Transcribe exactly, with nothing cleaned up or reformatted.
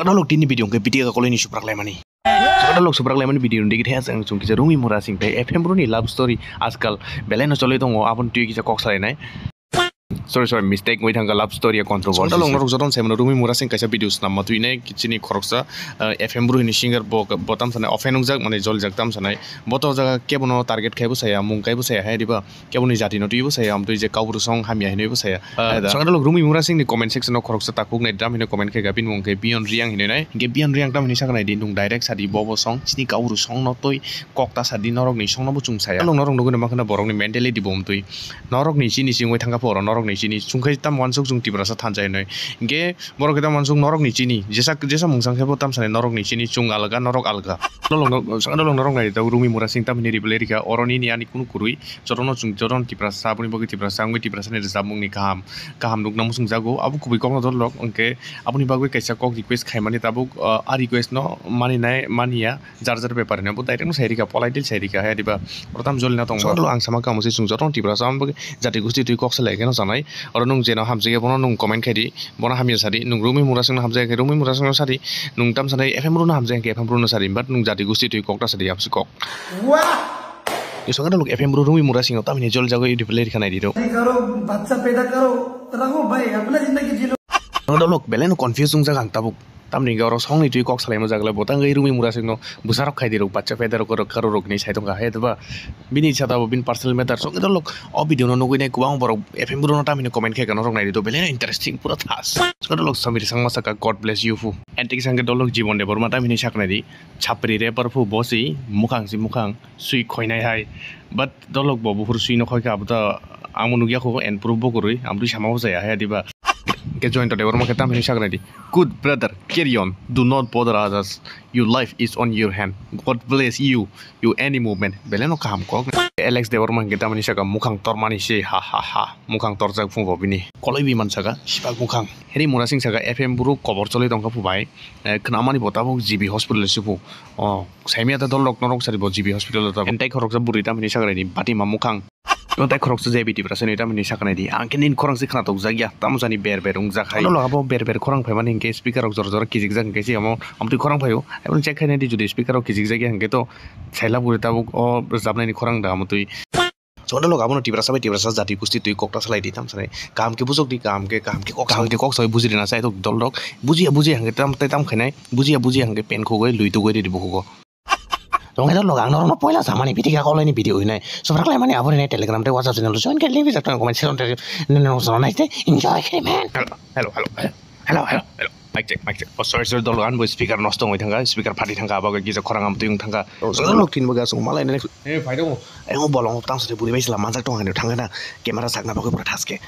Dalok tini video hwnkhe video ka kolini suprak laimani. Dalok suprak laimani video ni digi thaya ang chung kisa Rumi Mura Singh tei F M Bru ni love story ajkal belai no cholwi tongo, aboni twi kisa kok salainai. Sorry, sorry, mistake wngwi thangkha, love story ya controversy. Dalok norok jotono saimano Rumi Mura Singh kaisa video swnamma twinai chini khoroksa, eh, F M Bru hini singer bo, bo tam sanai ofen wngjak, mane jolijak tam sanai. Bo to jaga kebono target khaibo saya, mung kaibo saya, hai diba? Keboni jati no twibo saya, amtwi je Kaubru song hamya hinwibo saya. Ah, da. Song dalok Rumi Mura Singh ni comment section o khoroksa takhuk nai dam hino comment khaika, bini mung khe Bion Riang hinwi nai. Hingke Bion Riang tam hinwi saknai di, nung direct sadi bobo song, chini Kaubru song no twi kok ta sadi, norok ni song no bo chung saya. Dalok norok nugwi no makhna borok ni mentality bo amtwi. Norok ni chini chingwi thangka poro, norok ni chini chungkhai tam wansuk chung Tiprasa thansa hinwi. Hingke borok khe tam wansuk norok ni chini, jesa, jesa mung sang khe bo tam sanai norok ni chini chung alga, norok alga. Dalok no, song dalok norok nai di, Rumi Mura Singh tam hinwi reply rikha, oro nini ani kunu kwrwi. Jotono chwng jotono Tiprasa, aboni bagwi Tiprasa wngwi Tiprasani rwchapmungni kaham, kaham nukna muchungjago. Abo kubui kokno dolok, hwnkhe aboni bagwi kaisa kok request khaimani tabuk, ah, a request no maninai manya, jar jar bepar hinwi bo direct no sai rikha, politely sai rikha, hai diba? Oro tam jolina tongo. Solo ang sama kamu se chwng jotono Tiprasa, aboni bagwi jati gosti twi kok salai kheno sanai. Oro nwng jeno hamjagya bono nwng comment khai di, bono hamya sadi, nwng Rumi Mura Singh no hamjagya khe Rumi Mura Singh no sadi, nwng tam sanai F M Bru no hamjagya khe F M Bru no sadi, but nwng jati gosti twi kok ta sadi, aboni kok. Wah! Song dalok F M Bru Rumi Mura Singh no tamni jol jagoi reply rikha nai di do. करो, बच्चा पैदा करो, रहो भाई, अपना जिंदगी जी लो। Song dalok belai no confuse wngjak ang tabuk. Tamni hwnkhe oro songni twi kok salaima jaga le botang gai Rumi Mura Singh no bwsarok khai di rok, bachcha peda rok, rok karo rok ni sai tongkha, hai diba? Bini chata bo bini personal matter. Song dalok o video no nugui nai kwbang borok F M Bru no tamni comment khai kha norok nai di do, belai no interesting pura thas. Song dalok Samir Sangma saka, "God bless you phu." And tik sangke dalok Jibon Debbarma tamni sak nai di. Chapri rapper phu bo si mukhang si mukhang sui khoinai hai. But dolok bo buphuru sui no khoi kha, abo ta ang bo nukya kho, and proof bo kwrwi, ang twi sama bo jaya hai diba. Ke join to Debbarma khe tam hinwi saknai di. Good brother, carry on. Do not bother others. Your life is on your hand. God bless you. You any movement. Belai no kaham kok. Alex Debbarma khe tam hinwi saka mukhang tormani se, ha ha ha. Mukhang torjak phung bo bini. Koloi bi man saka sipak mukhang. Heri Mura Singh saka F M Bru kobor choli tongkha phu bai. Eh, khnamani bo tabuk G B hospital se phu. Oh, saimya ta dolok norok sari bo G B hospital ta. Entai khoroksa buri tam hinwi saknai di, bati ma mukhang. Entai khoroksa J B Tiprasa hinwi tam hinwi saknai di. Ang khe nini khorang se khna tok jak ya, tamo jani ber ber wngjak hai. Dolok abo ber ber khorang phaimani hinkhe speaker rok jora jora kijik jak hinkhe se amo, amtwi khorang phaio. Abo check khainai di, jodi speaker rok kijik jak ya hinkhe to saila buri tabuk o rwchapnai ni khorang da amtwi. Song dalok abono Tiprasa bai Tiprasa jati gusti twi kok ta salai di tam sanai. Kaham khe bujok di, kaham khe, kaham khe kok, kaham khe kok sai buji rina sai tok dolok. Bujiya bujiya hwnkhe tam, tei tam khainai. Bujiya bujiya hwnkhe pen khugoi, lui tugoi ridi bukhugo. Song dalok ang norokno poila samani video, ka kolai ni video hinai. Subscribe khlaimani abo rinai Telegram tei WhatsApp channel join khe link rijak tongo comment section tei nini nong sono nai tei enjoy khe man. Hello, hello, hello, hello. Hello, hello, hello. Mic check, mic check. Oh, sorry, sorry, dol gan bo speaker nosto wngwi thangkha, speaker phati thangkha, abo kisa khorang amtwi wng thangkha. Oh, so dol tin baga song malai nai. Eh, phai dong. Eh, mo bolong tang sari buri bai sila manjak tong hani thangkha na camera sakna bagwi pura thaske.